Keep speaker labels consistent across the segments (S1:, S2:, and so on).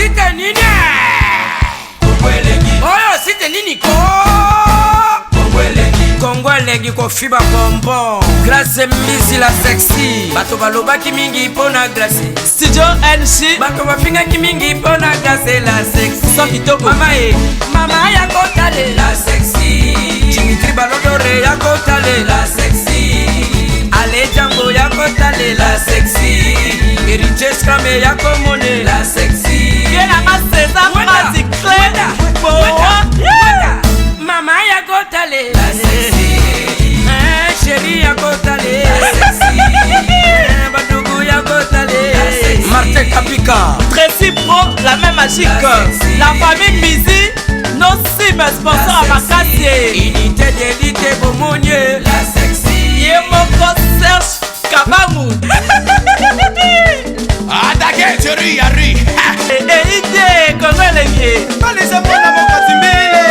S1: Site nini? Oyo site nini ko? Kongo elengi kofiba bonbon. Grace Mbisi la sexy. Bato balobaki mingi mpo na Grace.
S2: Studio NC.
S1: Bato bafingaki mingi mpo na Grace la sexy.
S2: Son kitoko.
S1: Mama e, mama ya kotalela sexy. Dimitri Balodore ya kotalela sexy. Ale Django ya kotalela sexy. Héritier Scrame ya komonela sexy.
S2: Ye na nga César
S1: Wenda,
S2: Mazi Clé.
S1: wenda,
S2: Boa.
S1: wenda, wenda. Mama ya kotalela sexy. Eh, chérie ya kotalela sexy. Eh, badugu ya kotalela sexy.
S3: Martin Kapika.
S2: Tracy Pro, la main magique. La famille Mizi, nos cibles sponsors à Makassi.
S1: Unité d'élite bomonie la sexy.
S2: Ye moko Serge Kabangu.
S4: Attaquez, chérie, Harry.
S2: Eite, Kongo elengi.
S4: Balisa mwana mokati mbile.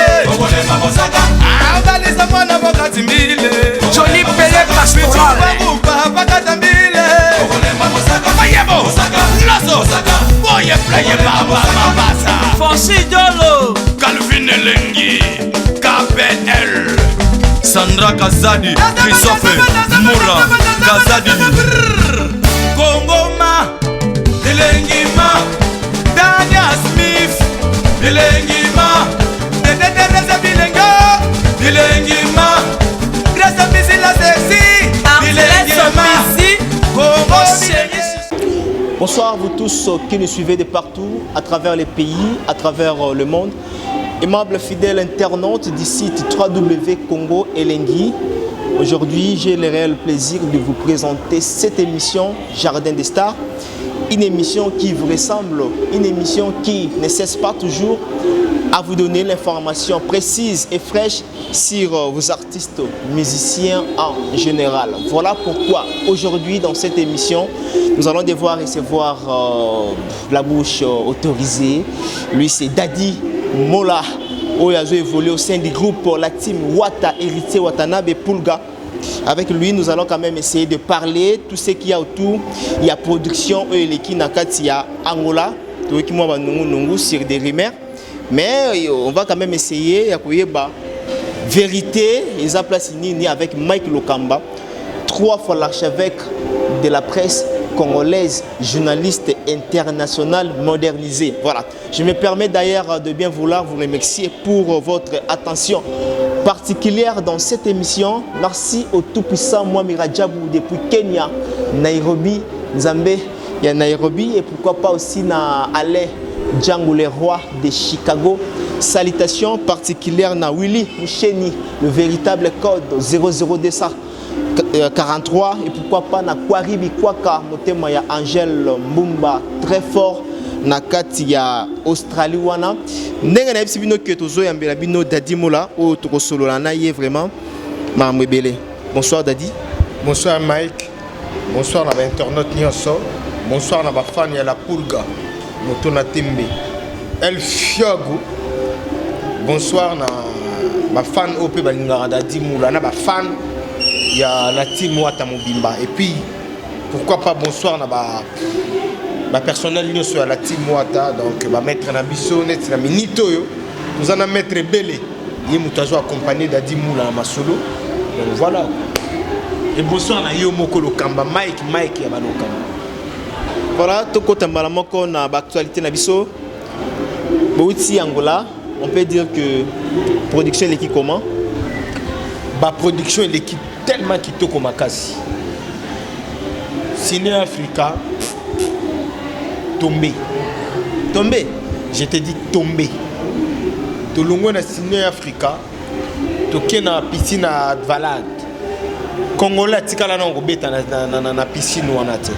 S4: Ah, balisa mwana mokati mbile.
S3: Johnny Pelé Pastoral.
S4: Bitumba pakata mbile. Mayebo, Loso, Boye Pleye Baba Mabasa.
S2: Franchi Dolo.
S4: Calvin Elengi, KPL.
S5: Sandra Kazadi, Christophe Moura Kazadi.
S4: Kongoma, Elengima, Dania Smith, Elengima, Dede Teresa Bilenga, Elengima, Grâce Missila Sexy,
S2: Arcelès Mizi.
S4: Congo,
S2: Chéri.
S6: Bonsoir vous tous qui nous suivez de partout, à travers les pays, à travers le monde. Aimable fidèle internaute du site 3W Congo Elengi. Aujourd'hui, j'ai le réel plaisir de vous présenter cette émission Jardin des Stars. Une émission qui vous ressemble, une émission qui ne cesse pas toujours à vous donner l'information précise et fraîche sur vos artistes musiciens en général. Voilà pourquoi aujourd'hui dans cette émission, nous allons devoir recevoir la bouche autorisée. Lui, c'est Daddy Mola, oyo azo évolué au sein du groupe la team Wata, Héritier Watanabe Pulga. Avec lui, nous allons quand même essayer de parler tout ce qu'il y a autour. Il y a production eleki na kati ya Angola, toyoki mwa banungu nungu sur des rumeurs. Mais on va quand même essayer ya koyeba vérité eza place nini avec Mike Lokamba, trois fois l'archevêque de la presse congolaise, journaliste international modernisé. Voilà. Je me permets d'ailleurs de bien vouloir vous remercier pour votre attention particulière dans cette émission. Merci au tout-puissant Mwami Radjabou depuis Kenya, Nairobi, Nzambe, il y a Nairobi et pourquoi pas aussi na Alain Django, le roi de Chicago. Salutations particulières na Willy Moucheni, le véritable code 00243 et pourquoi pas na Kwaribi Kwaka, motema ya Angèle Mbumba, très fort na kati ya Australie wana. Ndenge nayebisi bino ke tozoyambela bino Daddy Mola oyo tokosolola na ye vraiment makambo ebele. Bonsoir Daddy.
S7: Bonsoir Mike, bonsoir na ba internautes nyonso, bonsoir na ba fan ya la Pulga, moto na tembe, El Fiogo, bonsoir na ba fan oyo mpe balingaka Daddy Mola na ba fan ya la team Wata Mobimba et puis pourquoi pas bonsoir na ba ba personnel nyonso ya la team Wata, donc ba maître na biso neti na minute oyo toza na maître ebele ye moto azo accompagner Daddy Mola na masolo, donc voilà. Et bonsoir na yo moko Lokamba Mike, Mike ya balokamba.
S6: Voilà, tokota mbala moko na ba actualité na biso. Bouti Angola, on peut dire que production eleki comment?
S7: Ba production eleki tellement kitoko makasi. Ciné Africa tombé.
S6: Tombé?
S7: Je te dis tombé. Tolongwe na Ciné Africa, toke na piscine na Valade. Congolais atikala na kobeta na piscine wana te.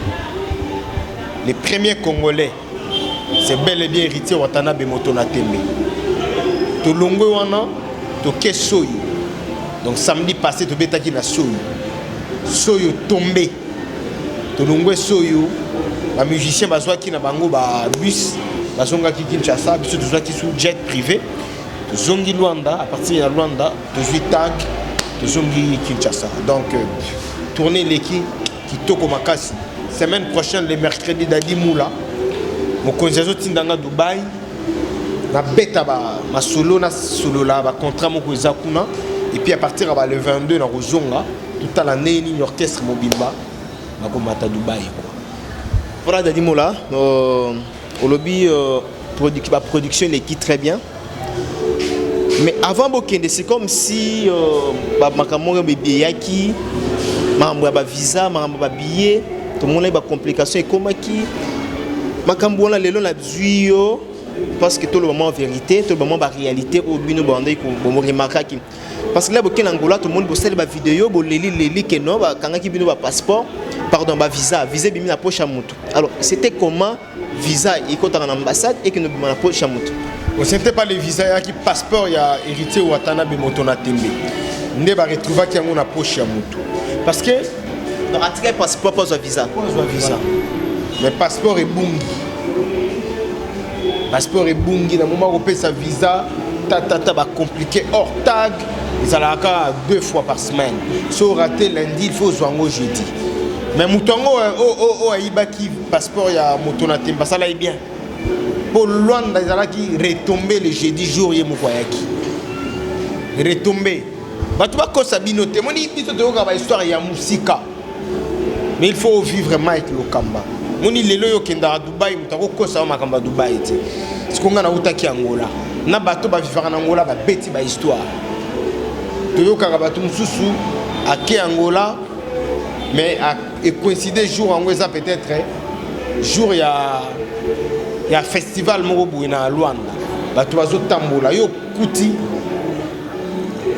S7: Les premiers Congolais, c'est bel et bien Héritier Watanabe moto na tembe. Tolongwe wana, toke Soyo. Donc samedi passé tobetaki na Soyo. Soyo tombé. Tolongwe Soyo, ba musicien bazwaki na bango ba bus, bazongaki Kinshasa, biso tozwaki sous jet privé. Tozongi Luanda, à partir ya Luanda, tozwi tag, tozongi Kinshasa. Donc tournée eleki kitoko makasi. Semaine prochaine le mercredi Daddy Moula. Mokonzi azotinda nga Dubai, nabeta ba masolo, nasolola bacontrat moko eza kuna, et puis à partir ya ba le 22 nakozonga, totala ndenge nini orchestre mobimba bakomata Dubai, quoi.
S6: Voilà, Dadi Mola, olobi ba production eleki très bien, mais avant bokende, c'est comme si makambo moko eyaki, makambo ya bavisa, makambo ya babillet, tomonaki bacomplication ekomaki. Makambo wana lelo nazwi yo parce que toloba mwa vérité, toloba mwa baréalité oyo bino bandaki boremarkaki, parce que là bokende Angola, tomoni bosali bavideo, boleli leli keno bakangaki bino bapasseport, pardon, bavisa, visa ebimi na poche ya motu. Alors c'était comment? Visa ekotaka na ambassade, ekende obima na poche ya motu?
S7: Ce n'était pas le visa, eyaki passeport ya Héritier Watanabe, moto na tembe, nde baretrouvaki yango na poche ya motu, parce que
S6: Donc atikaki passeport mpo azwa visa?
S7: Azwa visa, mais passeport ebungi. Passeport ebungi na moment kopesa visa, tatata bacompliqué. Or tag ezalaka kaka deux fois par semaine. So raté lundi, il faut ozwa yango jeudi. Mais moto yango oyo ayibaki passeport ya moto na tembe asalaki bien, mpo Lwanda ezalaki retombé le jeudi, jour ye moko ayaki retombé. Bato bakosa bino te. Moni biso toyoka bahistoire ya mosika, mais il faut vivre. Mike Lokamba, moni lelo oyo okendaka Dubai, moto akokosa yo makambo ya Dubai te. Siko ngai nautaki Angola na bato bavivaka na Angola, babeti bahistoire. Toyokaka bato mosusu ake Angola, mais ecoïncide jour yango eza peut-être jour ya festival moko boye na Lwanda, bato bazotambola, yo kuti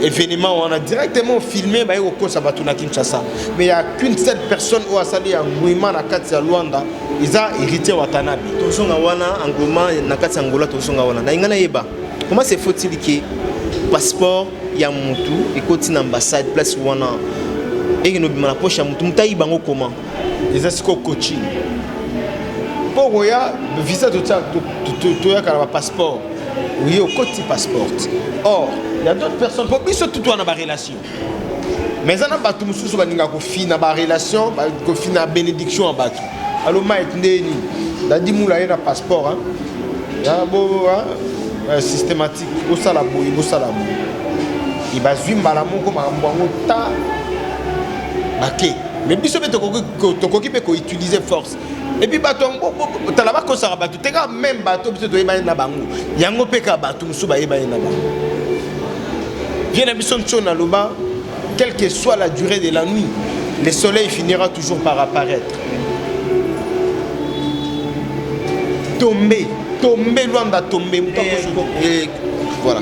S7: événement wana, directement filmé, baye kokosa bato na Kinshasa. Mais ya qu'une seule personne oyo asali ya ngwima na kati ya Lwanda, eza Héritier Watanabe.
S6: Tozonga wana, engouement na kati ya Angola, tozonga wana. Na ngai nayeba comment se faut-il que passeport ya mutu ekoti na ambassade, place wana, ekende obima na poche ya mutu, mutu ayiba yango comment?
S7: Eza sikoyo coaching mpo koya visa. Toyaka na bapasseport, oye okoti passeport. Or ya d'autres personnes, mpo biso tutu wana barelation, mais eza na bato mosusu balingaka kofina barelation, kofina bénédiction ya bato. Alo Mike, nde nini, Dadi Mula ye na passeport bo systématique, bosala boye, bosala boye, e bazwi mbala moko makambo yango ta bake. Mais biso mpe tokoki mpe koutiliser force. Et puis bato yango, tala, bakosaka bato te kaka. Même bato biso toyebani na bango yango mpe kaka bato mosusu bayebani na bango. Vie na biso ntio naloba, quelle que soit la durée de la nuit, le soleil finira toujours par apparaître. Tombe, tombe Lwanda, tombe moto.
S6: Voilà,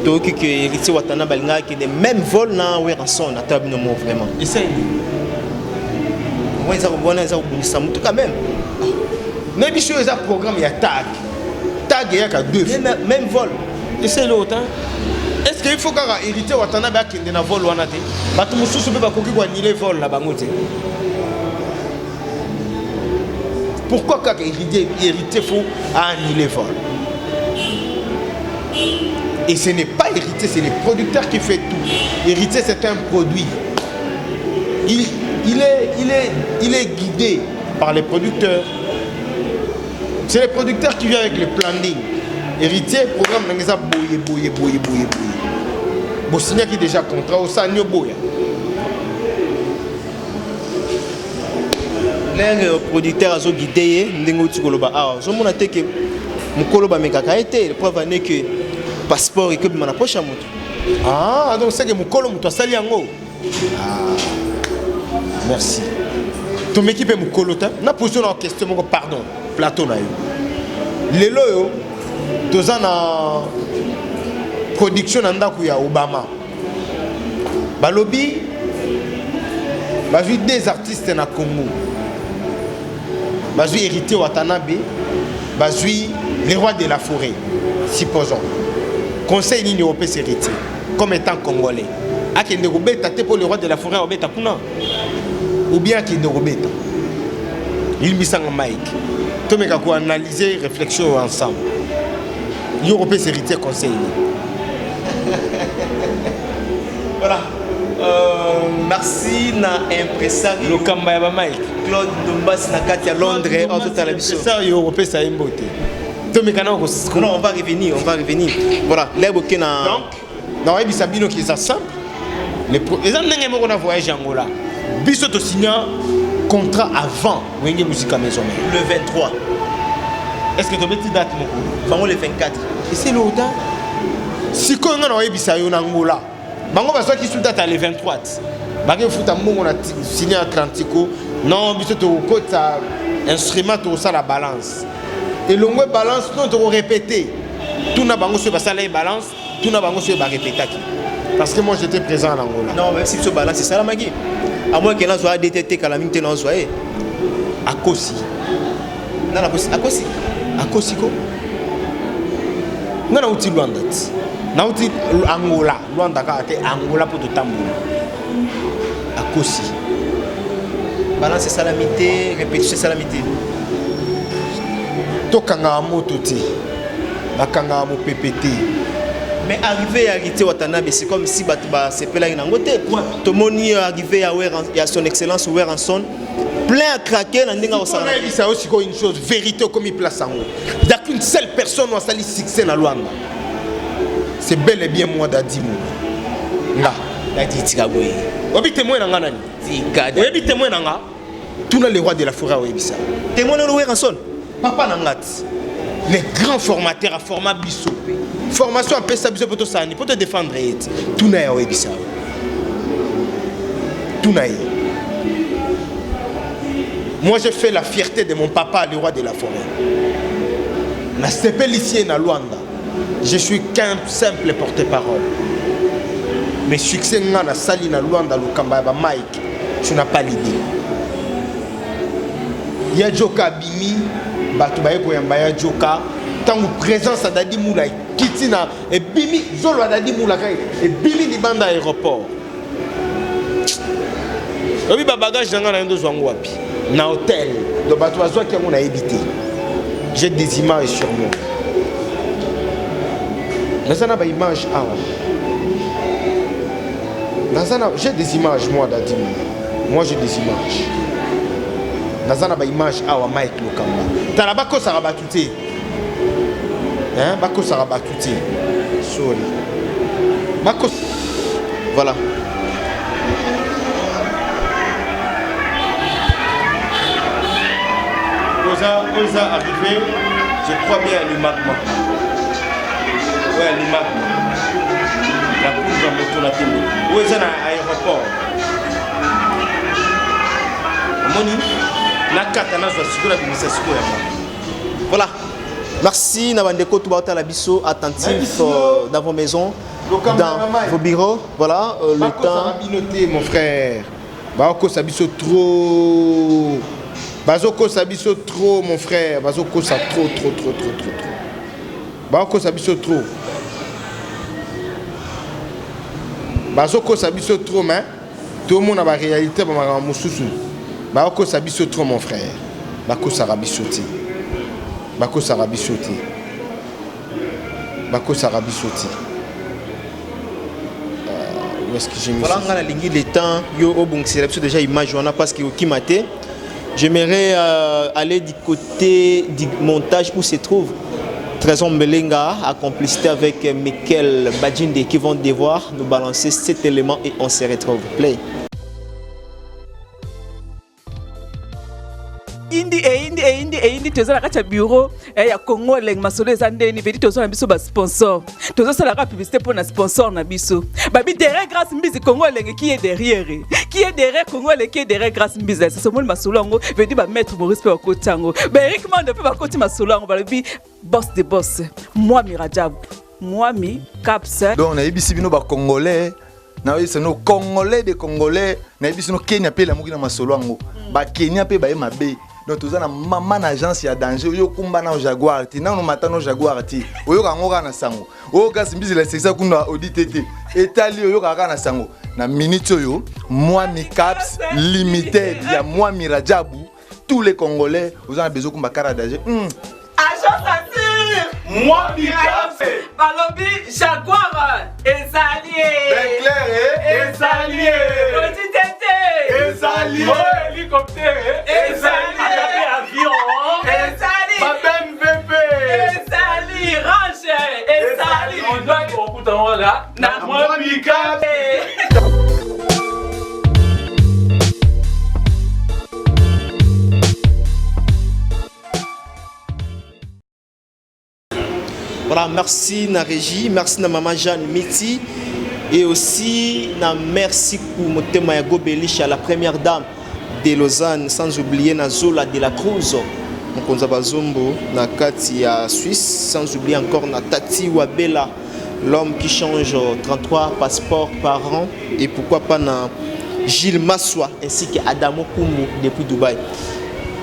S6: toyoki ke Héritier Watana balingaka akende même vol na Werrason. Ata bino mo vraiment
S7: esali.
S6: Wana eza kobundisa motu quand même.
S7: Na biso oyo eza programme ya tag. Tag eyaka deux fois.
S6: Même vol.
S7: Esali autant. Est ce que il faut kaka Héritier Watanabe akende na vol wana te? Bato mosusu mpe bakoki koannuler vol na bango te? Pourquoi kaka Héritier faut annuler vol? Et ce n'est pas Héritier, c'est le producteur qui fait tout. Héritier, c'est un produit. Il est guidé par les producteurs. C'est le producteur qui vient avec le planning. Héritier, programme na nga eza boye, boye, boye, boye, boye. Bosignaki déjà contrat, osani oboya.
S6: Ndenge producteur azoguide ye, ndenge outi koloba awa, ozomona te ke mokolo bamekaka ye te? Preuve ane ke passeport ekobima na poche ya moto.
S7: Ah, donc c'est que mokolo moto asali yango. Ah, merci. Tomeki mpe mokolo te. Na position na question moko, pardon, plateau na yo. Lelo oyo toza na production na ndako ya Obama. Balobi bazwi deux artistes na Congo, bazwi Héritier Watanabe, bazwi le roi de la forêt, supposons. Conseil nini opesa Héritier comme étant congolais? Akende kobeta te mpo le roi de la forêt akobeta kuna, ou bien akende kobeta? Limbisanga Mike, tomeka koanalyser réflexion oyo ensemble. Yo kopesa Héritier conseil nini?
S6: Voilà, merci na impresario.
S7: Lokamba ya bamike.
S6: Claude Ndombasi na kati ya Londres ozotala biso.
S7: Ça yo opesa ye mbote. Tomekana ko
S6: Non, on va revenir, on va revenir. Voilà, lebo ke na
S7: Donc, nakoyebisa bino ke eza simple. Eza ndenge moko na voyage Angola. Biso to signa contrat avant Wenge Musica Maison Mère.
S6: Le 23.
S7: Est-ce que tobeti date moko?
S6: Bango le 24.
S7: Et c'est l'automne. Sikoyo nga nakoyebisa yo na Angola. Bango bazwaki su date ya le 23. Bake futa mbongo na signé Atlantico. Non, biso tokokota instrument tokosala balance. Elongwe balance non toko répéter. Tuna bango soki basala ye balance, tuna bango soki ba répétaki. Parce que moi j'étais présent en Angola.
S6: Non, même si biso balance esalamaki. À moins que nazwa ADTT kala mingi te nazwa ye.
S7: Akosi.
S6: Nana akosi, akosi.
S7: Akosi ko. Nga nauti Luanda ti. Nauti Angola, Luanda kaka te, Angola po totambola. Akosi.
S6: Balance esalami te, répétition esalami te.
S7: Tokangaka moto te. Bakangaka mopepe te.
S6: Mais arrivé ya Héritier Watanabe, c'est comme si bato basepelaki nango te. Tomoni arrivé ya Werra, ya son excellence Werrason, plein à craquer na ndenge akosala.
S7: Nayebisa yo sikoyo une chose, vérité okomi place yango. Il n'y a qu'une seule personne oyo asali succès na Luanda. C'est bel et bien moi Daddy Moula. Nga.
S6: Daddy tika boye.
S7: Oyebi témoin na nga nani?
S6: Tika.
S7: Oyebi témoin na nga? Tuna le roi de la forêt oyebisa.
S6: Témoin na Werrason.
S7: Papa na nga ti. Les grands formateurs a format biso. Formation apesa biso po tosala nini? Po to défendre ye ti. Tuna ya oyebisa. Tuna ye. Moi j'ai fait la fierté de mon papa, le roi de la forêt. Na sepelisi na Luanda. Je suis qu'un simple porte-parole. Mais succès nga na sali na Luanda Lokamba ya ba Mike, tu n'as pas l'idée. Ya Joka abimi, bato baye koyamba ya Joka. Tango présence ya Daddy Moula ekiti na ebimi zolo ya Daddy Moula kaka ebimi libanda ya aéroport. Oyebi ba bagage na nga na yo ndozwa yango wapi? Na hôtel. Donc bato bazwaki yango nayebi te. J'ai des images sur moi. Naza na ba images awa. Naza na, j'ai des images moi Daddy Moula. Moi j'ai des images. Naza na ba images awa Mike Lokamba. Tala bakosaka bato te. Hein, bakosaka bato te. Sorry. Bakos
S6: Voilà.
S7: Oza, oza arrivé, je crois bien à l'Umagma. Ouais, à l'Umagma. La poudre moto na tembe. Oyo eza na aéroport. Omoni nakata nazwa sikoyo nabimisa sikoyo yango.
S6: Voilà. Merci na bandeko tout baotala biso attentif dans vos maisons, dans vos bureaux. Voilà, le temps.
S7: Bino te mon frère. Bakosa biso trop. Bazokosa biso trop mon frère. Bazokosa trop trop trop trop trop trop. Bakosa biso trop. Bazokosa biso trop mais tout le monde a ba réalité ba makambo mosusu. Bakosa biso trop mon frère. Bakosaka biso te. Bakosaka biso te. Bakosaka biso te. Où est-ce que j'ai mis
S6: Voilà,
S7: ça?
S6: nga nalingi le temps yo obongisela biso déjà image wana parce que okima te. J'aimerais aller du côté du montage où se trouve Trésor Mbelenga à complicité avec Michael Badjinde qui vont devoir nous balancer cet élément et on se retrouve. Play.
S2: Indi eyindi eyindi eyindi toza na kati ya bureau ya Congo Elengi masolo eza ndeni vedi toza na biso ba sponsor tozosalaka publicité mpo na sponsor na biso babi derrière Grâce Mbizi Congo Elengi qui est derrière qui est derrière Congo Elengi qui est derrière Grâce Mbizi sasa omoni masolo yango vedi ba maître Maurice mpe bakoti yango ba Eric Mande mpe bakoti masolo yango balobi boss de boss Mwami Rajab Mwami Caps.
S5: Donc nayebisi bino ba Congolais, nayebisi bino Congolais de Congolais, nayebisi bino Kenya mpe elamuki na masolo yango. Ba Kenya mpe baye mabe. Donc toza na mama na agence ya danger oyo kumba na Jaguar ti nanu mata no Jaguar ti oyoka yango kaka na sango. Oyo kasi Mbizi la sexa kuna audit te. Etali oyoka kaka na sango. Na minute oyo Mwami Caps Limited ya Mwami Rajabu, tous les Congolais oza na besoin kumba kara danger.
S2: Agence Assure.
S5: Mwami Caps.
S2: Balobi Jaguar ezali.
S5: Ben clair, eh? Ezali.
S2: Audit te.
S4: Ezali.
S8: Oh, hélicoptère.
S2: Ezali.
S8: Ata pe avion.
S2: Ezali.
S4: Ba BMW.
S2: Ezali range. Ezali.
S8: On doit kokuta wana
S2: Na
S8: mwa mika.
S6: Voilà, merci na régie, merci na maman Jeanne Miti et aussi na merci pour Motema ya Gobelisha, la première dame de Lausanne, sans oublier na Zola de la Cruz. Mokonza Bazombo na kati ya Suisse, sans oublier encore na Tati Wabela, l'homme qui change 33 passeports par an et pourquoi pas na Gilles Massoua ainsi que Adamo Kumbu depuis Dubaï.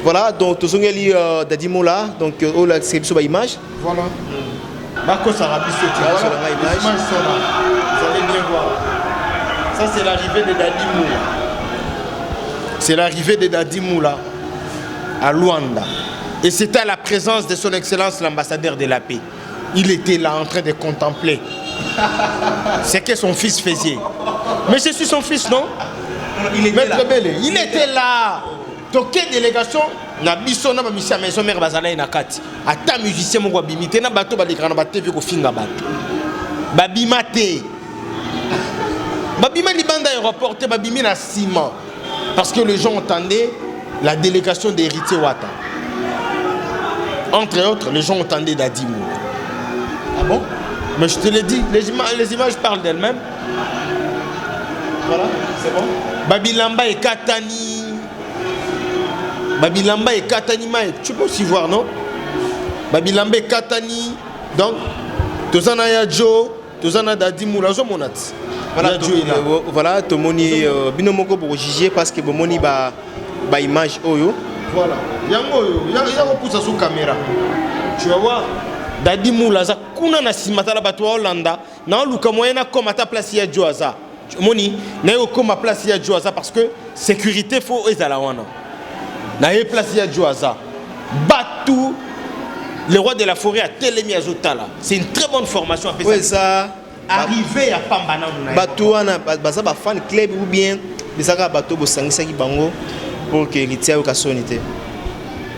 S6: Voilà, donc tozongeli Dadi Mola, donc oyo c'est biso ba image.
S7: Voilà. Bakosaka biso te.
S6: Voilà,
S7: Voilà,
S6: sur la
S7: les
S6: image.
S7: images sont là. Vous allez bien voir. Ça, c'est l'arrivée de Dadi Moula. C'est l'arrivée de Dadi Moula à Luanda. Et c'était à la présence de son Excellence l'ambassadeur de la paix. Il était là en train de contempler ce que son fils faisait. Mais je suis son fils, non?
S6: Il était
S7: Maître
S6: là.
S7: Bele, il était là. Toke délégation na biso na bamisi ya maison mare bazalaki na kati ata musicien moko abimi te na bato balekaka na batv kofinga bato babima te babima libanda aéroport te babimi na nsima parce que les gens entendaient la délégation d'héritier Wata, entre autres les gens entendaient Dadi Moula. Ah bon? Mais je te l'ai dit, les images parlent d'elles-mêmes.
S6: Voilà, c'est bon.
S7: Babilamba et Katani. Babilamba et Katani Mike. Tu peux aussi voir, non? Babilamba et Katani. Donc, Tozana ya Joe, Tozana Dadi Moula, zo monat.
S6: Voilà,
S7: Ya Joe est là.
S6: voilà, tomoni bino moko pour juger parce que bomoni ba ba image oyo.
S7: Voilà. Yango yo, yango poussa sous caméra. Tu vas voir. Dadi Moula za kuna na sima tala bato ya Hollanda, na luka moyen na koma ta place ya Joe aza. Moni, na yo koma place ya Joe aza parce que sécurité faut ezala wana. Na ye place ya Joe aza. Batou le roi de la forêt a telemi azotala. C'est une très bonne formation à
S6: Oyo eza
S7: Arrivé à Pambana na.
S6: bato wana baza ba fan club ou bien bizaka bato bosangisaki bango pour que héritier ayoka soni te.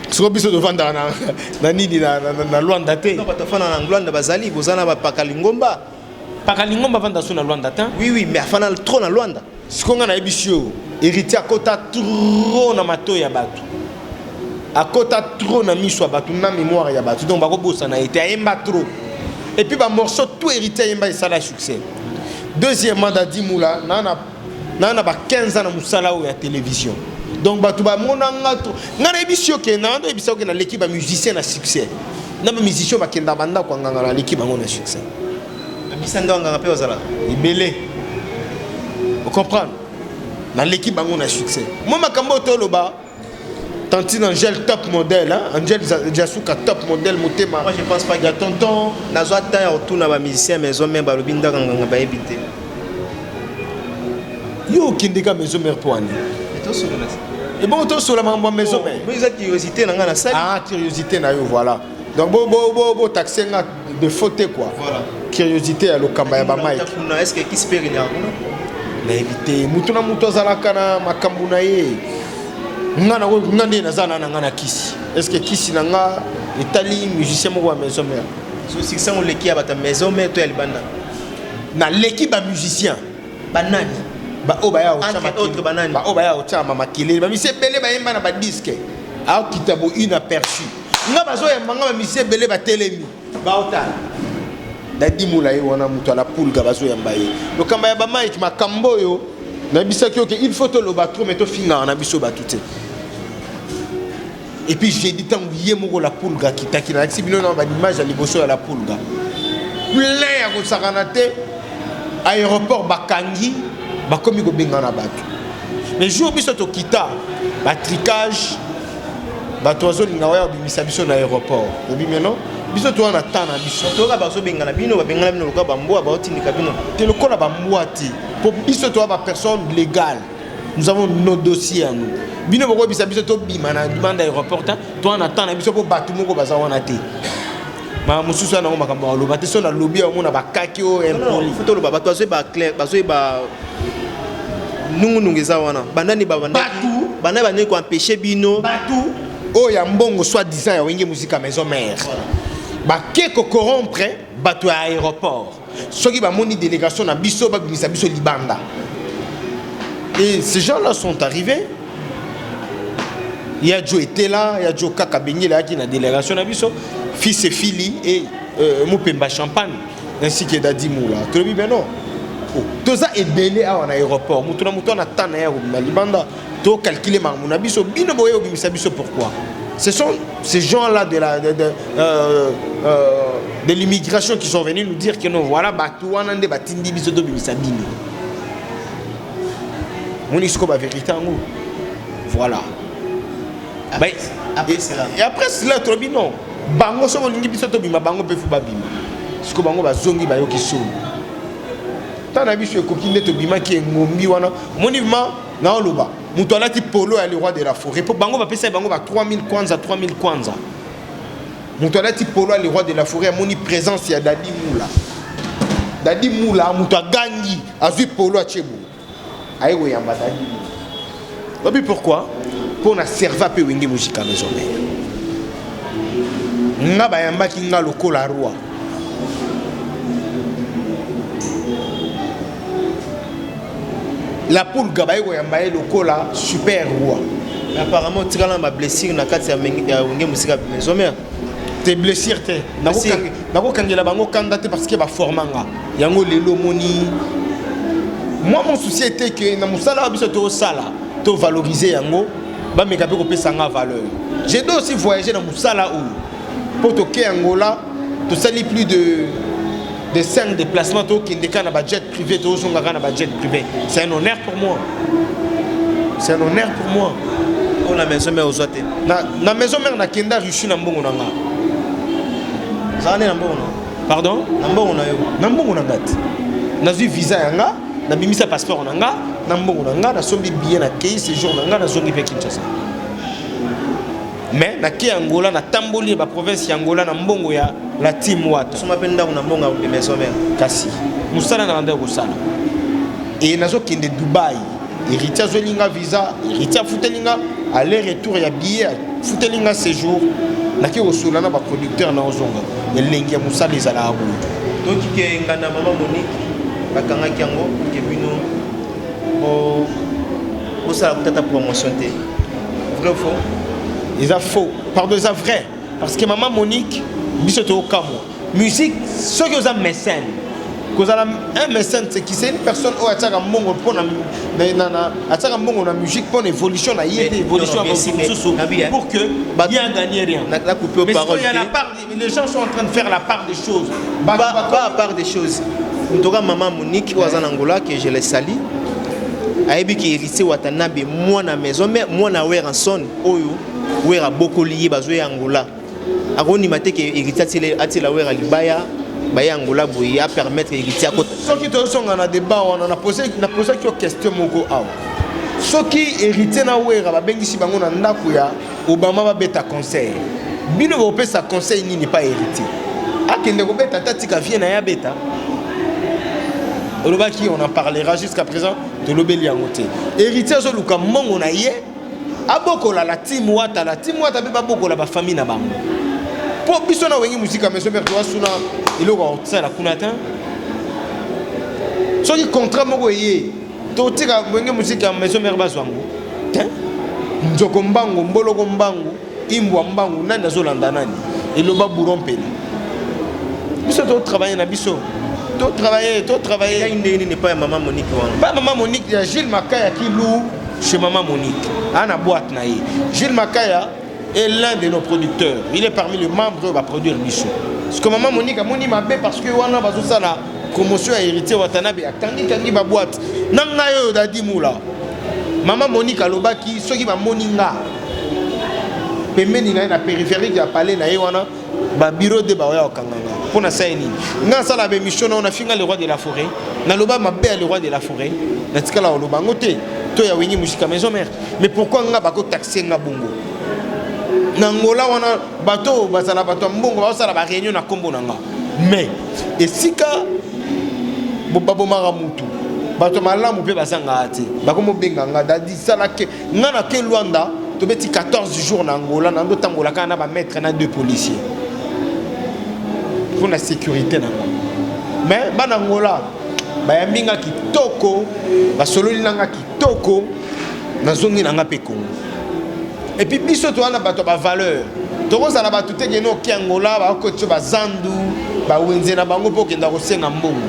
S7: Siko biso tovandaka na na nini na Luanda te.
S6: Non, bato afana na Luanda bazali boza na bapaka lingomba.
S7: Paka lingomba vanda so na Luanda te.
S6: Oui oui, mais afana trop na Luanda.
S7: Siko nga nayebi si oyo héritier akota trop na matoyi ya bato. Akota trop na miso ya bato na mémoire ya bato. Donc bakobosana ye te, ayemba trop. Et puis ba morceau tout héritier ayemba esala succès. Deuxièmement, Dadi Moula, na ba 15 ans na mosala oyo ya télévision. Donc bato bamona nga trop. Nga nayebi si oke, na ndo yebisa oke na leki ba musicien na succès. Na ba musicien bakenda banda kwa nganga na leki bango na succès.
S6: Bisa ndo nganga pe ozala.
S7: Ebele. Vous comprenez? Na leki bango na succès. Moi makambo toloba Tantine Angèle top modèle, hein? Angèle Jasuka top modèle motema.
S6: Moi je pense pas
S7: qu'il y a tonton
S6: nazwa temps ya retour ba musicien maison mère balobi ndaka nganga ba éviter.
S7: Yo okendeka maison mère po ani.
S6: Et to solo na.
S7: Et bon to solo mambo maison mère.
S6: Mais eza curiosité na nga na sali.
S7: Ah curiosité na yo voilà. Donc bo bo bo bo taxer nga de faute quoi.
S6: Voilà.
S7: Curiosité ya lokamba ya ba Mike.
S6: Kuna est-ce que qui se perd na kuna?
S7: Na éviter mutu na mutu azalaka na makambo na ye. Nga na nga nde naza na nga na kisi. Est-ce que kisi na nga etali musicien moko ya maison mère?
S6: So succès on leki ya bata maison mère to ya libanda.
S7: Na leki ba musicien.
S6: Ba nani?
S7: Ba oyo baya
S6: Entre
S7: otya makele.
S6: autres, ba nani?
S7: Ba oyo baya otya ma makelele. Ba musicien ebele bayemba na ba disque. Aokita bo inaperçu. Nga bazoyamba nga ba musicien ebele batelemi. Ba otala. Dadi Moula ye wana moto ala pulga bazoyamba ye. Lokamba ya ba Mike makambo oyo nayebisaki yo ke il faut toloba trop mais tofingaka na biso bato te. Et puis j'ai dit tango ye moko la pulga kitaki na lakisi bino na ba image ya liboso ya la pulga. Plein ya kosakana te. Aéroport bakangi bakomi kobengana bato. Mais jour biso tokita ba tricage bato bazolinga oya kobimisa biso na aéroport. Obi mais non, biso toza na temps na biso.
S6: Toyoka bazobengana bino, babengana bino lokola bambwa, baotindika bino.
S7: Te lokola bambwa te. Po biso toza ba personne légale. Nous avons nos dossiers à nous. Bino bokoyebisa biso tobima na demande aéroport te, toza na temps na biso po bato moko baza wana te. Ma mosusu wana yango makambo ya koloba te, so nalobi yango na bakaki oyo
S6: Non, non,
S7: impoli.
S6: faut toloba, bato bazoyeba clair, bazoyeba Nungunungu eza wana. Bandani babandaki bandani bandaki koempêche bino.
S7: Batu oyo ya mbongo soit disant ya Wenge Musica Maison Mère. Bake ko corrompre bato ya aéroport. Soki bamoni délégation na biso babimisa biso libanda. Et ces gens-là sont arrivés. Ya Joe était là, ya Joe Kaka Bengela qui na délégation na biso, fils et Philly et Mupemba Champagne ainsi que Dadi Moula. Tolobi ben non. Oh, toza ebele awa na aéroport, mutu na mutu na tana ya kobima libanda, to calculer makambo na biso, bino boye obimisa biso pourquoi? Ce sont ces gens-là de la de l'immigration qui sont venus nous dire que non, voilà bato wana nde batindi biso tobimisa bino. Moni siko ba vérité yango. Voilà.
S6: Après, après cela.
S7: Et après cela, tolobi non. Bango soki olingi biso tobima, bango mpe fu babima. Siko bango bazongi bayoki soni. Ntango na biso ekoki nde tobimaki engombi wana. Omoni vraiment naoloba moto alati polo ya le roi de la forêt po bango bapesaki bango ba 3000 kwanza, 3000 kwanza. Moto alati polo ya le roi de la forêt amoni présence ya Dadi Moula. Dadi Moula moto agangi azwi polo atie boye. Aye koyamba Dadi Moula. Obi pourquoi? Mpo na serva mpe Wenge Musica Maison Mère. Nga bayambaki nga lokola roi. La Pulga baye koyamba ye lokola super roi.
S6: Mais apparemment otikala na ba blessure na kati ya Wenge Musica Maison Mère.
S7: Te blessure te. Nakokangela bango kanda te parce que ba forma nga. Yango lelo moni. Moi mon souci était que na musala wa biso to sala, to valoriser yango, ba meka pe kopesa nga valeur. J'ai dû aussi voyager na musala oyo. Po toke Angola, tosali plus de 5 déplacements, tokende kaka na ba jet privé, tozonga kaka na ba jet privé. C'est un honneur pour moi. C'est un honneur pour moi.
S6: Oh, na maison mère ozwa te.
S7: Na maison mère na kenda reçu na mbongo na nga.
S6: Zala nde na mbongo na?
S7: Pardon?
S6: Na mbongo na yo.
S7: Na mbongo na nga te. Nazwi visa ya nga, nabimisa passeport na nga, na mbongo na nga, nasombi billet na kei séjour na nga, nazongi pe Kinshasa. Mais na ke Angola, na tamboli ba province ya Angola na mbongo ya la team Wata.
S6: Soma pe ndako na mbongo ya maison mère.
S7: Kasi musala na ndako kosala. Et nazo kende Dubaï. Héritier azweli nga visa, héritier afuteli nga aller retour ya billet, afuteli nga séjour. Nake kosola na ba producteur na ozonga. Elengi ya musala ezalaka boye.
S6: Donc ke nganda mama Monique bakangaki yango ke bino bo bosala kutata promotion te. Vrai ou faux?
S7: Eza faux. Pardon, eza vrai. Parce que maman Monique, biso to kamwa. Musique, soki oza mécène, kozala un mécène, c'est qui? C'est une personne oyo atiaka mbongo mpo na, na, na, na, atiaka mbongo na musique mpo na évolution na ye,
S6: Mais,
S7: évolution
S6: non,
S7: ya
S6: bien sûr, mais,
S7: mosusu,
S6: Nabi, hein.
S7: pour que
S6: Ba-
S7: bien gagner rien.
S6: Na, na coupé aux
S7: Mais
S6: paroles
S7: il y a la
S6: te.
S7: part, les gens sont en train de faire la part des choses. Ba,
S6: Pas,
S7: ba,
S6: pas à part des choses. En tout cas, maman Monique, oyo aza na Angola, que je les salue. Ayebi ki héritier Watanabe, moi na maison, mais moi na Werrason, oyo, Wera bokoli ye, bazo ya Angola. Akondima te ke héritier atiela Wera libaya, baye Angola boye, a permettre héritier akota.
S7: Soki tozonga na débat wana, na posé, na posaki yo question moko awa. Soki héritier na Wera babengisi bango na ndako ya Obama babeta conseil. Bino bopesa conseil nini pa héritier? Akende kobeta ata tika vie na ye abeta. Olobaki on en parlera jusqu'à présent, tolobeli yango te. Héritier azoluka mbongo na ye, abokola la team Wata, la team Wata pe babokola ba famille na bango. Po biso na Wenge Musica Maison Mère toa suna eloko ya kosala kuna te. Soki contrat moko eye, totika Wenge Musica Maison Mère bazwa yango. Te? Nzoko mbangu, mboloko mbangu, imbwa mbangu, nani azolanda nani? Eloba bourron pele. Biso to travailler na biso. To travailler, to travailler.
S6: Ezali ndenge nini epai ya mama Monique wana?
S7: Ba mama Monique ya Gilles Makaya qui loue chez mama Monique. Ana boîte na ye. Gilles Makaya est l'un de nos producteurs. Il est parmi les membres va produire biso. Parce que maman Monique amoni mabe parce que wana bazosala promotion ya héritier Watanabe akangi kangi ba boîte. Na ngai oyo Dadi Moula. Maman Monique alobaki soki bamoni nga pembeni na ye na périphérique ya palais na ye wana ba bureau de baoya kokanga nga. Mpo na sala nini? Nga nasala ba émission na yo, nafinga le roi de la forêt. Naloba mabe ya le roi de la forêt. Natikala koloba yango te. To ya Wenge Musica Maison Mère. Mais pourquoi nga bako taxer nga bongo? Na Angola wana bato bazala bato ya mbongo bazosala ba réunion na kombo na nga. Mais esika babomaka mutu. Bato malamu mpe bazangaka te. Bakomobenga nga dadi sala ke nga na ke Luanda tobeti 14 jours na Angola na ndo tambola kaka na ba maître na deux policiers mpo na sécurité na nga. Mais bana Angola bayambi nga kitoko, basololi na nga kitoko, nazongi na nga mpe Congo. Et puis biso toza na bato ya ba valeur. Tokozala bato te kende oke Angola bakotisa bazandu bawenze na bango mpo okenda kosenga mbongo.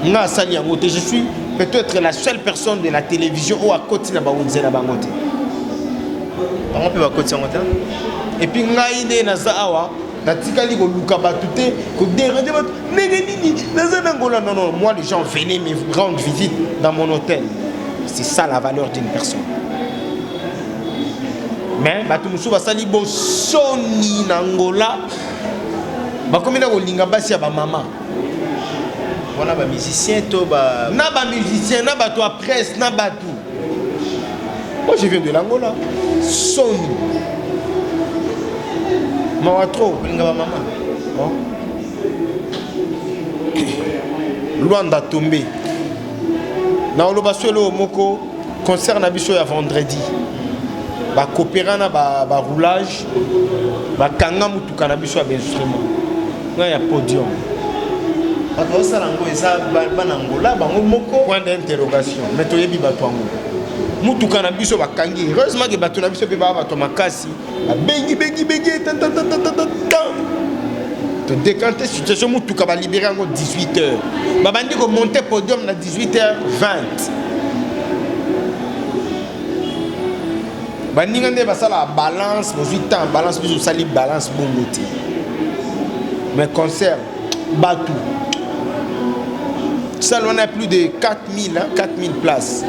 S7: Nga asali yango te. Je suis peut-être la seule personne de la télévision oyo akoti na bawenze na bango te.
S6: Bango mpe bakoti yango te.
S7: Et puis ngai nde naza awa natikali koluka bato te koderange bato ndenge nini naza na Angola. Non, non, moi les gens venaient me rendre visite dans mon hôtel. C'est ça la valeur d'une personne. Mais bato mosusu basali bosoni na Angola, bakomi na kolinga basi ya bamama
S6: wana ba musicien to ba
S7: na ba musicien na bato ya presse na bato. Moi je viens de l'Angola. Soni mawa trop
S6: kolinga bamama.
S7: Oh. Luanda tombé na oloba so eloko moko concert na biso ya vendredi bakopera na baroulage ba bakanga motuka na biso ya bainstrument nga ya podium.
S6: Bato bazosala yango eza bana Angola bango moko.
S7: Point d'interrogation. Mais toyebi bato yango mutuka na biso bakangi. Heureusement ke bato na biso mpe baa bato makasi, babengi bengi bengi tantantantantan, todécanter situation, mutuka balibérer yango 18 heures, babandi komonter podium na 18 heures 20. Baninga nde basalaka balance, bozwi temps balance, biso osali balance bongo te. Mais concert bato salle wana plus de 4000, hein, 4000 places,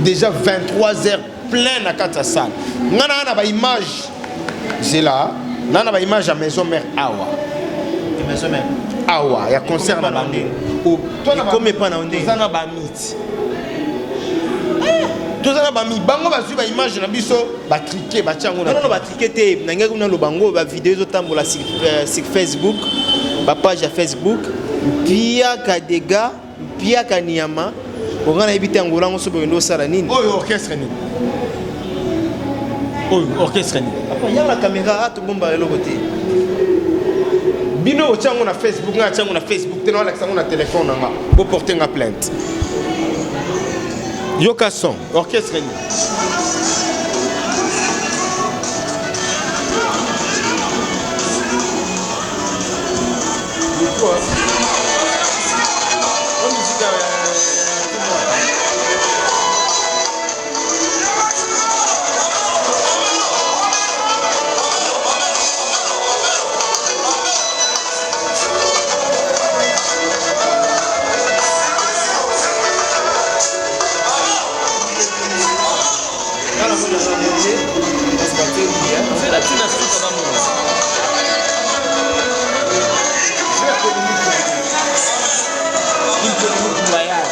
S7: déjà 23 heures plein na kati ya salle. Nga na na baimage zela na na baimage ya maison mère awa.
S6: Maison mère.
S7: Awa ya concert na bango.
S6: Ekomi epa na yo ndenge?
S7: Toza na bamiti, toza na bami bango bazwi baimage na biso, batriquer, batia yango.
S6: Non, non, batriquer te. Nangaki kuna loba yango bavideo ezotambola sur Facebook, bapage ya Facebook, mpiaka dega mpiaka nyama onga nayebi te Angola yango so boyende osala nini.
S7: Oyo orchestre nini? Oyo orchestre nini?
S6: Papa, yanga caméra atobomba eloko te.
S7: Bino otia yango na Facebook, nga atia yango na Facebook te, naolakisa yango na telefone na nga. Boporter nga plainte. Yoka son, orchestre nini? Oyo musique
S8: Zela ntina suka bamona.
S7: Jeu économique, une polémique loyale.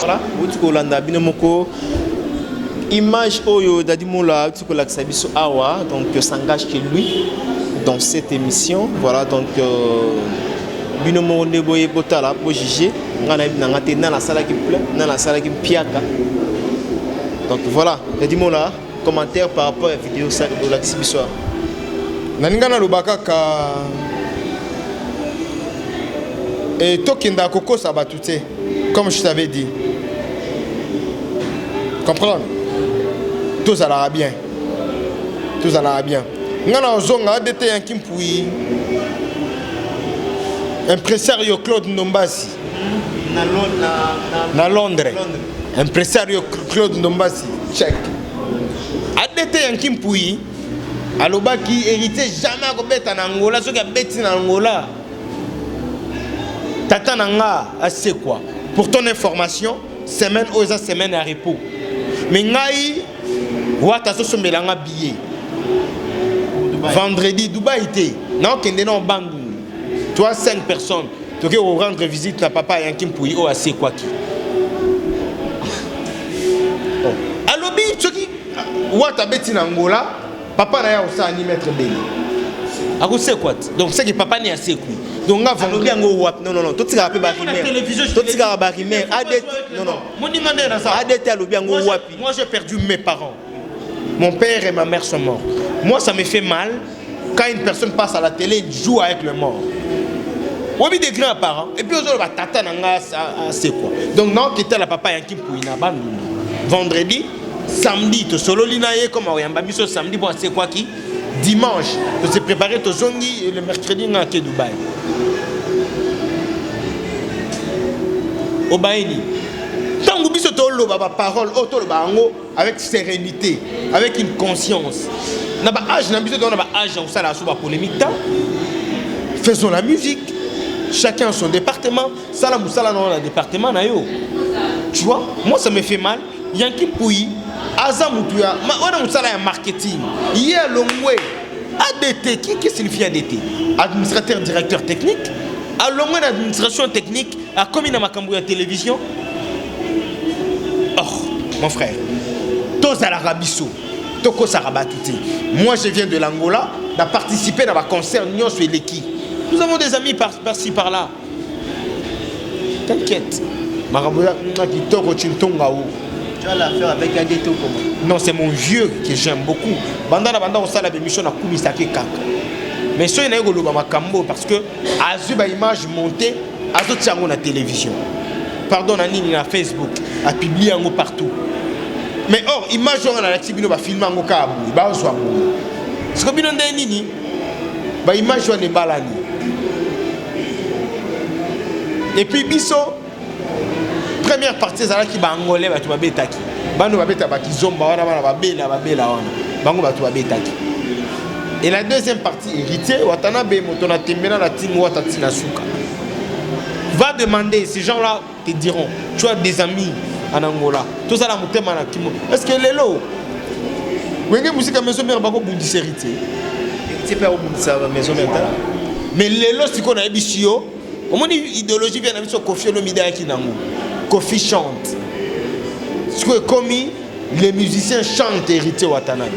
S6: Voilà, outi kolanda bino moko image oyo Dadi Mola outi kolakisa biso awa. Donc s'engage que lui dans cette émission. Voilà, donc bino moko nde boye botala, bojuger. Nga nayebi na nga te nani asalaki plein, nani asalaki mpiaka. Donc voilà, Dadi Mola, commentaire par rapport à vidéo olakisi biso awa.
S7: Nalinga naloba kaka e tokendaka kokosa bato te. Comme je t'avais dit, comprendre, tozalaka bien, tozalaka bien. Nga na ozonga adt yanki mpui impresario Claude Ndombasi
S6: na
S7: na Londres. Impresario Claude Ndombasi, check adt yanki mpui alobaki héritier jamais akobeta na Angola. Soki abeti na Angola, tata na nga asekwa. Pour ton information, semaine oyo eza semaine ya repos, mais ngai wata azosombela nga billet vendredi. Dubai te, naokende na Bandundu. Toi 5 personnes toke ko rendre visite na papa Yanki Mpuyi oyo asekwaki. Oh. Alobi soki Wata abeti na Angola, papa na ye akosala ni maître Bele. Akosekwa te. Donc c'est que papa ni asekwi. Donc nga
S6: alobi yango wapi? Non, non, non, totikaka mpe barumeur, totikaka barumeur. ADT, non, non.
S7: Moninga nde naza.
S6: ADT alobi yango wapi?
S7: Moi, j'ai perdu mes parents. Mon père et ma mère sont morts. Moi, ça me fait mal quand une personne passe à la télé, il joue avec le mort. Obi des grands parents et puis ozoloba tata na nga c'est quoi? Donc non, kita la papa Yanki Mpuyi na Bandundu vendredi, samedi tosololi na ye comme oyamba biso samedi po asekwaki. Dimanche to se préparer, tozongi, et le mercredi nga ake Dubai. Obayeni ntango biso toloba baparole oyo, toloba yango avec sérénité, avec une conscience. Na baage na biso, toza na baage ya kosala so bapolémique ta. Faisons la musique, chacun son département. Sala mosala na na département na yo, tu vois. Moi, ça me fait mal. Yanki Mpuyi aza mutu ya wana mosala ya marketing. Ye alongwe ADT. Qui signifie ADT? Administrateur directeur technique. Alongwe na administration technique, akomi na makambo ya télévision. Oh mon frère, tozalaka biso, tokosaka bato te. Moi, je viens de l'Angola, na participer na baconcert nyonso eleki. Nous avons des amis par-ci par là, t'inquiète, makambo ya kitoko chintonga o.
S6: Tu as l'affaire avec ADT ou comment?
S7: Non, c'est mon vieux que j'aime beaucoup. Banda na banda kosala bémission, nakumisaki kaka. Mais soki naye koloba makambo, parce que azwi baimage monté, azotia yango na télévision, pardon, na nini, na Facebook, apublie yango partout. Mais or image wana nalakisi bino, bafilme yango kaka boye, bazwa boye. Siko bino nde nini, baimage wana ebalani. Et puis biso, première partie ezalaki baangolais, bato babetaki bano babeta bakizomba wana, bana babela babela wana, bango bato babetaki. Et la deuxième partie, Héritier Watanabe, moto na tembela na timo wata ntina suka. Va demander, ces gens là te diront. Tu as des amis en Angola, tozala motema na kimo. Est ce que lelo Wenge Musica Maison Mère bakobundisa Héritier?
S6: Héritier mpe akobundisa Maison Mère.
S7: Mais lelo sikoyo nayebisi yo, omoni idéologie via na biso Kofi Olomide ayaki nango, Kofi chante. Sikoyo ekomi les musiciens chantent Héritier Watanabe.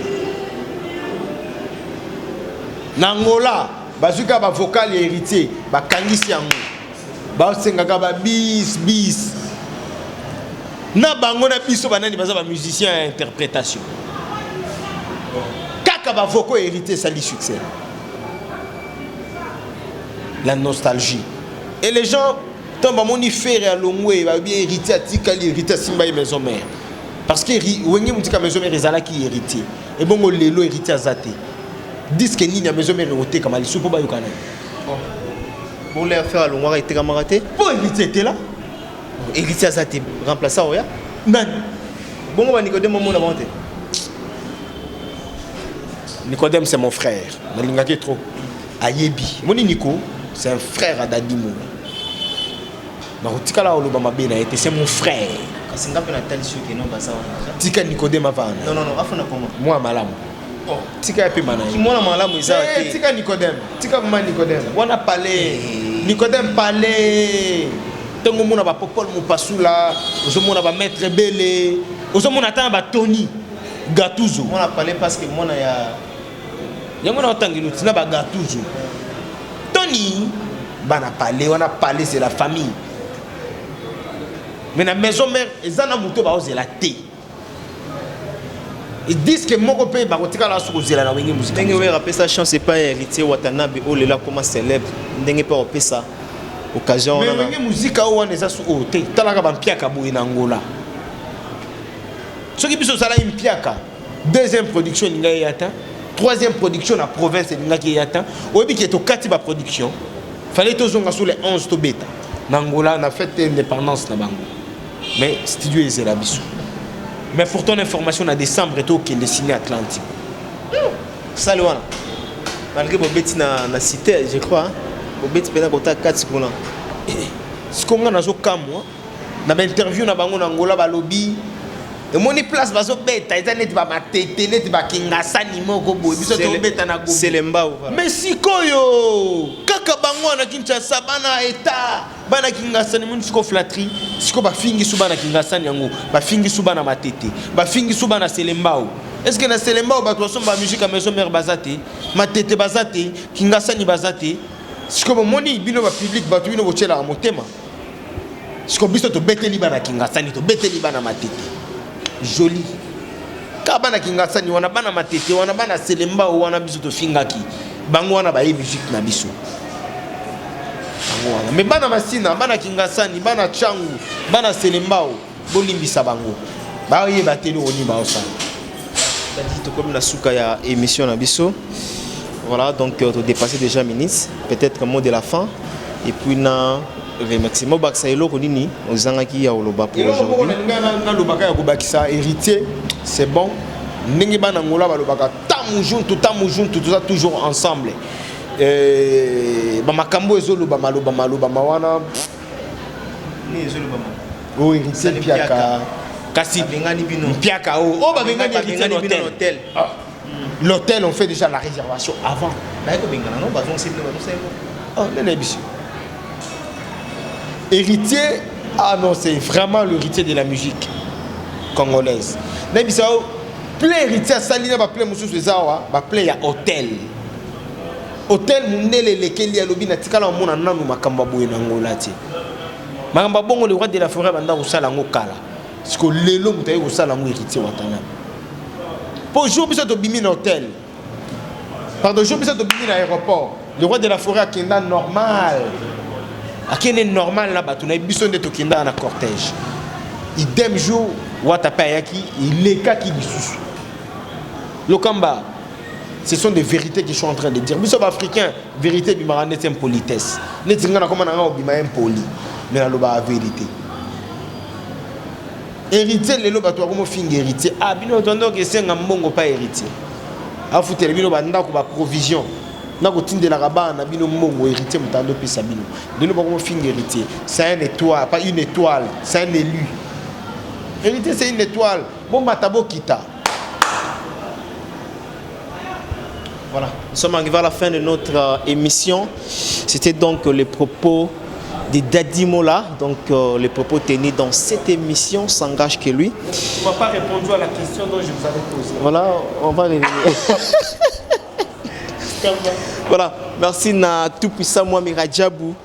S7: Na Angola bazwi kaka bavocal ya Héritier, bakangisi yango, basengaka babis bis na bango. Na biso banani baza bamusicien ya interprétation? Kaka bavocaux ya Héritier esali succès, la nostalgie. Et les gens, ntango bamoni Ferre alongwe, babi Héritier atikali, Héritier asimba ye Maison Mère, parce que Wenge Musica Maison Mère ezalaki Héritier. Ebongo lelo Héritier aza te, disque nini ya Maison Mère ekotekama lisusu mpo bayoka nani?
S6: Bongo affaire alongwaka, etekamaka te?
S7: Mpo Héritier ete là.
S6: Héritier aza te, remplaçant oya?
S7: Nani?
S6: Bongo banicodème, omona bango te?
S7: Nicodème, c'est mon frère, nalingaki trop. Ayebi moni, Nico c'est un frère à Dadi Mola. Nakotikala oloba mabe na ye te, c'est mon frère.
S6: Kasi nga mpe natali soki no baza wana.
S7: Tika Nicodème avana.
S6: Non, non, non, afuna koma.
S7: Mwa malamu, tika ye pema na ye.
S6: Kimona malamu eza te.
S7: Tika Nicodème, tika mama Nicodème wana pale. Nicodème pale, ntango omona bapopole mopasula, ozomona bamaître ebele, ozomona ata na batoni Gatuzo.
S6: Mwana pale parce que mwana ya
S7: Yango na otangeli ntina bagatuzo Tony, bana pale wana, pale c'est la famille. Mais na Maison Mère eza na moto baozela te, disque moko mpe bakotikala so kozela na Wenge Musica.
S6: Ndenge oyo apesa chance epai ya Héritier Watanabe oyo lelo akoma célèbre, ndenge mpe akopesa occasion
S7: Mais
S6: wana.
S7: Wenge Musica oyo wana eza su oyo te. Talaka bampiaka boye na Ngola. Soki biso ozalaki mpiaka, deuxième production elingaki eya ta, troisième production na province elingaki eya ta. Oyebi ke tokati baproduction, fallait tozonga sur les 11, tobeta na Ngola na fête indépendance na bango. Mais studio ezela biso. Mais pour ton information, na décembre tokende Ciné Atlantique.
S6: Sali wana, malgré bobeti na cité, je crois, hein? Bobeti mpena kota kati kuna.
S7: Siko nga nazokamwa na bainterview na bango na Ngola, balobi Emoni place bazobeta eza neti bamatete, neti bakingasani moko boye, biso tobeta na Gombe.
S6: Selembao, voilà.
S7: Mais sikoyo kaka bango wana Kinshasa, bana eta, bana Kingasani, moni sikoyo flatterie, sikoyo bafingi su bana Kingasani yango, bafingi su bana Matete, bafingi su bana Selembao. Est ce que na Selembao bato basomba musique ya Maison Mère baza te? Matete baza te? Kingasani baza te? Sikoyo bomoni bino ba public, bato bino botielaka motema. Sikoyo biso tobeteli bana Kingasani, tobeteli bana Matete joli, kaka bana Kingasani wana, bana Matete wana, bana Selembao wana, biso tofingaki bango wana, baye musique na biso bango wana. Mais bana Masina, bana Kingasani, bana Tshangu, bana Selembao, bolimbisa bango, bayeba te eloko nini baosala.
S6: Dadi, tokomi na suka ya émission na biso. Voilà, donc euh, todépassé déjà minutes. Peut-être mot de la fin et puis na remerciement, bakisa eloko nini ozangaki ya koloba pour
S7: Eloko moko
S6: aujourd'hui.
S7: nalinga nalobaka ya kobakisa, Héritier, c'est bon ndenge bana Ngola balobaka tamu juntu, tamu juntu, toza toujours ensemble. Bamakambo ezoloba maloba malobama wana oyo Héritier Mpiaka, kasi
S6: Babengani bino.
S7: Mpiaka oyo oyo babengani Héritier
S6: Babengani bino na
S7: na
S6: hôtel.
S7: hôtel. L'hôtel, on fait déjà la réservation avant.
S6: Baye kobengana no, bazongisi bino, bazongisa bino.
S7: Oh, nene biso Héritier, ah non, c'est vraiment l'héritier de la musique congolaise. Nayebisa yo, plein Héritier asali na baplein mosusu eza awa, baplein ya hôtel. Hôtel mondele elekeli, alobi natikala omona nanu makambo ya boye na Ngola te, makambo ya bongo. Le roi de la forêt banda kosala yango kala, siko lelo moto aye kosala yango, Héritier Watanabe. Po jour biso tobimi na hôtel, pardon, jour biso tobimi na aéroport, le roi de la forêt akenda normal, akende normal na bato na ye. Biso nde tokendaka na cortège. Idem jour Wata mpe ayaki, elekaki lisusu Lokamba. Ce sont des vérités que je suis en train de dire. Biso baafricain, vérité ebimaka neti impolitesse, neti nga nakoma na nga obima impoli, mais nalobaka vérité. Héritier lelo bato bakomofinga Héritier. Ah, bino tondoka esenga mbongo pa Héritier, afutela bino bandako, baprovision na kotindelaka bana na bino mbongo. Héritier moto andopesa bino, lelo bakomofinga Héritier. C'est un étoile, pas une étoile, c'est un élu. Héritier, c'est une étoile. Bomata, bokita.
S6: Voilà, nous sommes arrivés à la fin de notre émission. C'était donc les propos de Dadi Mola, donc les propos tenus dans cette émission s'engage que lui.
S7: Tu m'as pas répondu à la question dont je vous avais posée.
S6: Voilà, on va revenir. Voilà, merci na tout puissant Mwami Rajabu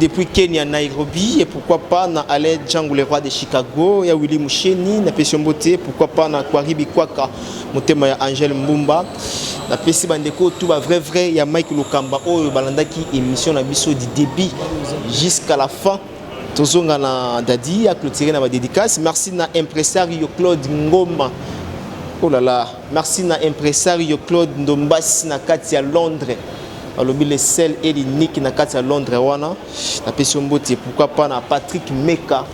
S6: depuis Kenya, Nairobi, et pourquoi pas na Alain Django, le roi de Chicago, ya Willy Moucheni, na Pesio Mbote, pourquoi pas na Kwaribi Kwaka, motema ya Angèle Mbumba, na pesi bandeko tout ba vrai vrai ya Mike Lokamba oyo balandaki émission na biso du début jusqu'à la fin. Tozonga na Dadi à clôturer na ba dédicace. Merci na impresario Claude Ngoma. Oh là là, merci na impresario Claude Ndombasi na kati ya Londres. Alobi le sel et l'unique na kati ya Londres wana. Napesi yo mbote, pourquoi pas na Patrick Meka,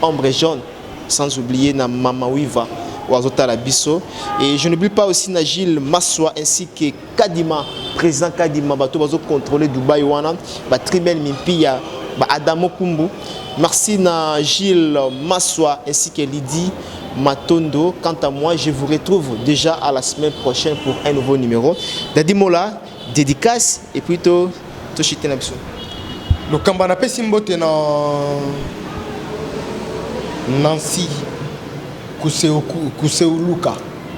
S6: Ombre Jaune, sans oublier na Mama Wiva oyo biso. Et je n'oublie pas aussi na Gilles Maswa ainsi que Kadima, président Kadima, bato bazo contrôler Dubaï wana, ba Tribel Mimpia, ba Adamo Kumbu. Merci na Gilles Maswa ainsi que Lydie Matondo. Quant à moi, je vous retrouve déjà à la semaine prochaine pour un nouveau numéro. Dadi Mola, dédicace et plutôt toshite na biso.
S7: Lokamba, napesi mbote na Nancy Kuseuluka,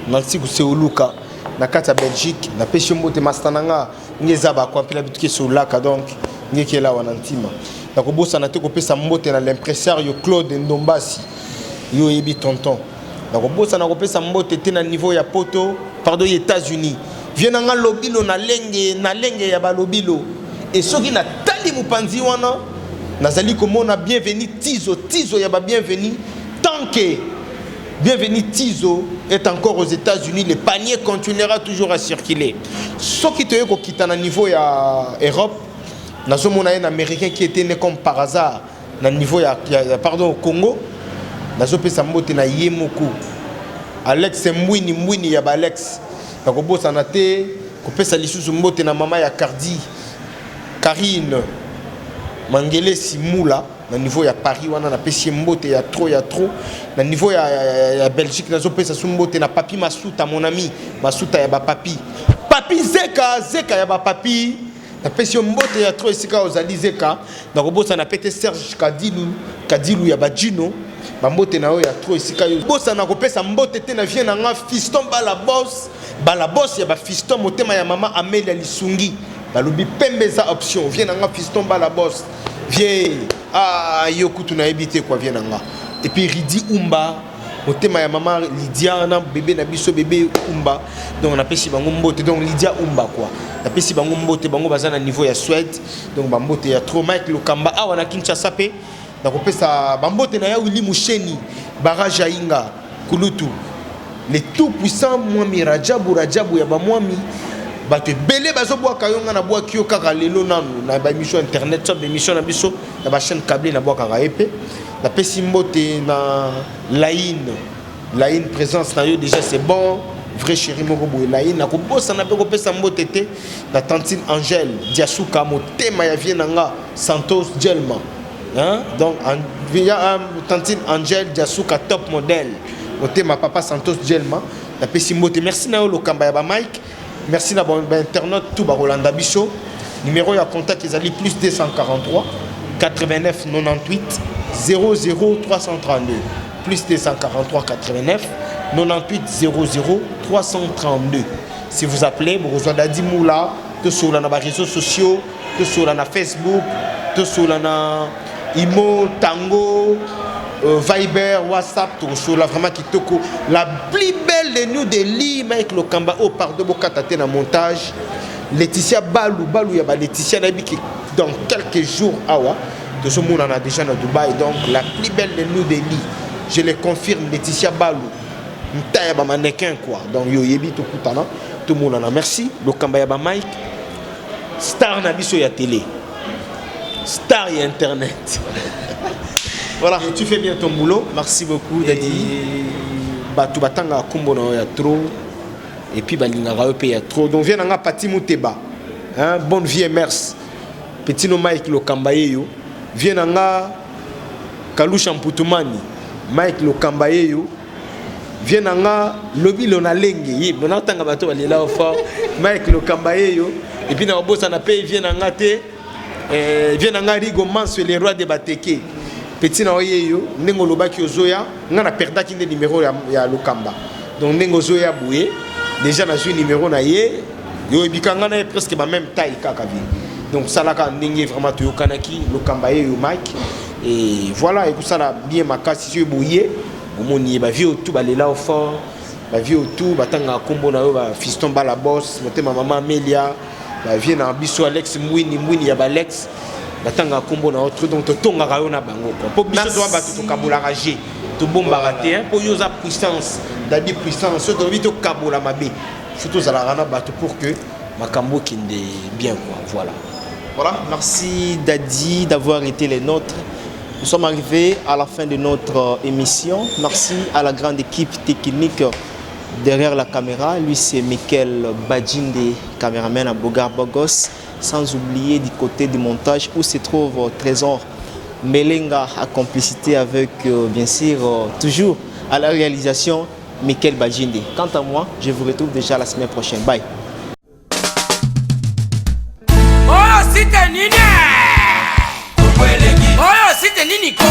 S7: Nancy Kuseuluka na kati ya Belgique. Napesi yo mbote, masta na nga nge eza bakwampila bituki esolaka, donc ngekela wana ntima. Nakobosana te kopesa mbote na l'impresario Claude Ndombasi, yo oyebi tonton. Nakobosana kopesa mbote te na niveau ya Poto, pardon, ya États-Unis, vie na nga Lobilo na lenge na lenge ya balobilo. E soki natali mopanzi wana, nazali komona Bienvenu Tizo, Tizo ya babienvenu. Tant que Bienvenu Tizo est encore aux États-Unis, le panier continuera toujours à circuler. Soki toye kokita na niveau ya Europe, nazomona ye na Américain qui était né comme par hasard na niveau ya, pardon, au Congo. Nazopesa mbote na ye moko Alex Mbwini, Mbwini ya baalex. Nakobosana te kopesa lisusu mbote na mama ya Cardi, Karine Mangelesi Mula. Na niveau ya Paris wana napesi ye mbote ya trop ya trop. Na niveau ya Belgique nazopesa su mbote na Papi Masuta, mon ami Masuta ya bapapi, Papi Zeka, Zeka ya bapapi, napesi yo mbote ya trop esika ozali, Zeka. Nakobosana pe te Serge Kadilu, Kadilu ya bajino, bambote na yo ya trop esika yo. Bosana kopesa mbote te na vie na nga Fiston Balabos, Balabos ya bafiston, motema ya mama Amelia Lisungi, balobi pembe eza option. Vie na nga Fiston Balabos, vie, ah, yo kutu nayebi te quoi, vie na nga. Et puis Ridi Umba, motema ya mama Lydia na bébé na biso, bébé Umba. Donc napesi bango mbote, donc Lydia Umba quoi, napesi bango mbote, bango baza na niveau ya Suède, donc bambote ya trop. Mike Lokamba awa na Kinshasa mpe nakopesa bambote na ya Willi Musheni, Barrage ya Inga Kulutu, le tout puissant Mwami Rajabu, Rajabu ya bamwami. Bato ebele bazobwaka yo, nga nabwaki yo kaka lelo nanu na baémission internet, so baémission na biso na bachaîne câble, nabwakaka ye mpe. Napesi mbote na Laine, Laine, présence na yo déjà c'est bon, vrai chéri moko boye, Laine. Nakobosana mpe kopesa mbote te na tantine Angèle Diasuka, motema ya vie na nga Santos Gelma, hein? Donc via tantine Angèle Diasuka, top modèle, motema papa Santos Gelma, napesi mbote. Merci na yo Lokamba ya bamike, merci na bainternaute tout bakolanda biso. Numéro ya contact ezali plus 243 89 98 00 332, plus 243 89 98 00 332. Si vous appelez, bokozwa Dadi Moula. Tosola na baréseaux sociaux, tosola na Facebook, tosola na Imo, Tango, Viber, WhatsApp, tokosola vraiment kitoko. La plus belle de nous de Li Mike Lokamba. Oh pardon, bokata te na montage. Laetitia Balu, Balu ya ba Laetitia, nayebi ke dans quelques jours awa tozomonana déjà na Dubaï. Donc la plus belle de nous de Li, je le confirme, Laetitia Balu, nta ya bamannequin quoi. Donc yo oyebi, tokutana, tomonana. Merci Lokamba ya bamike, star na biso ya télé, star ya internet.
S6: Voilà.
S7: Et tu fais bien ton boulot.
S6: Merci beaucoup, Daddy.
S7: Bato batangaka nkombo na yo ya trop et puis balingaka yo mpe ya trop. Donc vie na nga Pati Muteba, hein, bonne vie et merci petit no Mike Lokamba ye yo. Vie na nga Kalusha Mputumani, Mike Lokamba ye yo. Vie na nga Lobilo na Lenge ye bonatanga bato balela yo fort, Mike Lokamba ye yo. Et puis na kobosana mpe vie na nga te, vie na nga Rigo Manso, le roi de Bateke, petit na oye yo. Ndenge olobaki ozoya, nga na perdaki nde numéro ya Lokamba. Donc ndenge ozoya boye, déjà nazwi numéro na ye. Yo oyebika nga na ye presque ba même taille kaka vie. Donc salaka ndenge vraiment toyokanaki, Lokamba ye yo Mike. Et voilà, ekosala bien makasi soki boye omoni ye. Bavie otu balela yo fort, bavie otu batangaka nkombo na yo, bafiston Bala Bos, motema mama Amelia, bavie na biso Alex Mwini, Mwini ya balex, batangaka nkombo na yo trop. Donc totongaka yo na bango quoi, mpo biso toa bato tokabolaka g, tobombaka te, mpo yo oza puissance, Dadi puissance. So tolobi tokabola mabe, faut tozalaka na bato pour que makambo ekende bien quoi, voilà.
S6: Voilà, merci Dadi d'avoir été les nôtres. Nous sommes arrivés à la fin de notre émission. Merci à la grande équipe technique derrière la caméra. Lui, c'est Michael Badjinde, caméraman à Bogar Bogos. Sans oublier du côté du montage où se trouve Trésor Melenga, à complicité avec, bien sûr, toujours à la réalisation, Michael Badjinde. Quant à moi, je vous retrouve déjà la semaine prochaine. Bye.
S1: Oyo site nini? Oyo site nini ko?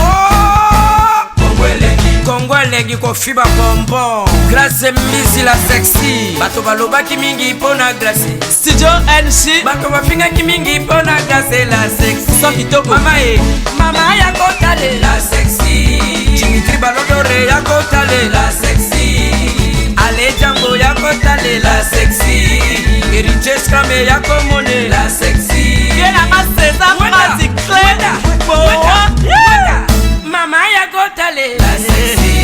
S1: Kongo Elengi, kofiba bonbon, Grâce Mbisi la sexy. Bato balobaki mingi mpo na Grâce.
S2: Studio NG.
S1: Bato bafingaki mingi mpo na Grâce la sexy.
S2: So kitoko.
S1: Mama e mama ya kotalela sexy, Dimitri Balodore ya kotalela sexy, Ale Jango ya kotalela sexy, Héritier Scrame ya komonela sexy.
S2: Ye nanga César Mazicle.
S1: Mama ya kotalela sexy,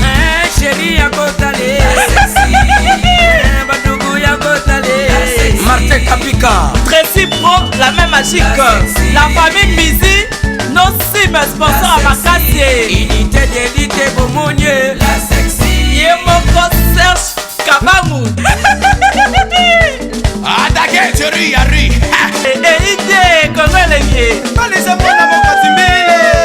S1: eh, chéri ya kotalela sexy, eh, badugu ya kotalela sexy.
S3: Martin Kapika.
S2: Tracy Pro, la main magique. La famille Mizi, nos sim sponsor à makasi.
S1: Unité d'élite bomonie la sexy.
S2: Ye moko Serge Kabangu.
S4: Attaqué, chéri, Harry.
S2: Eide, Kongo Elengi.
S4: Balisa mwana mokati mbele.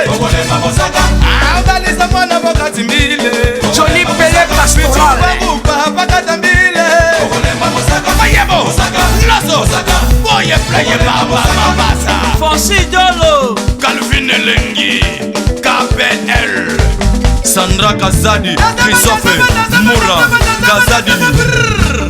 S4: Boye pleye baba mabasa.
S1: Francis Dolo.
S4: Calvin Elengi KPL. Sandra Kazadi, Christophe Moura Kazadi.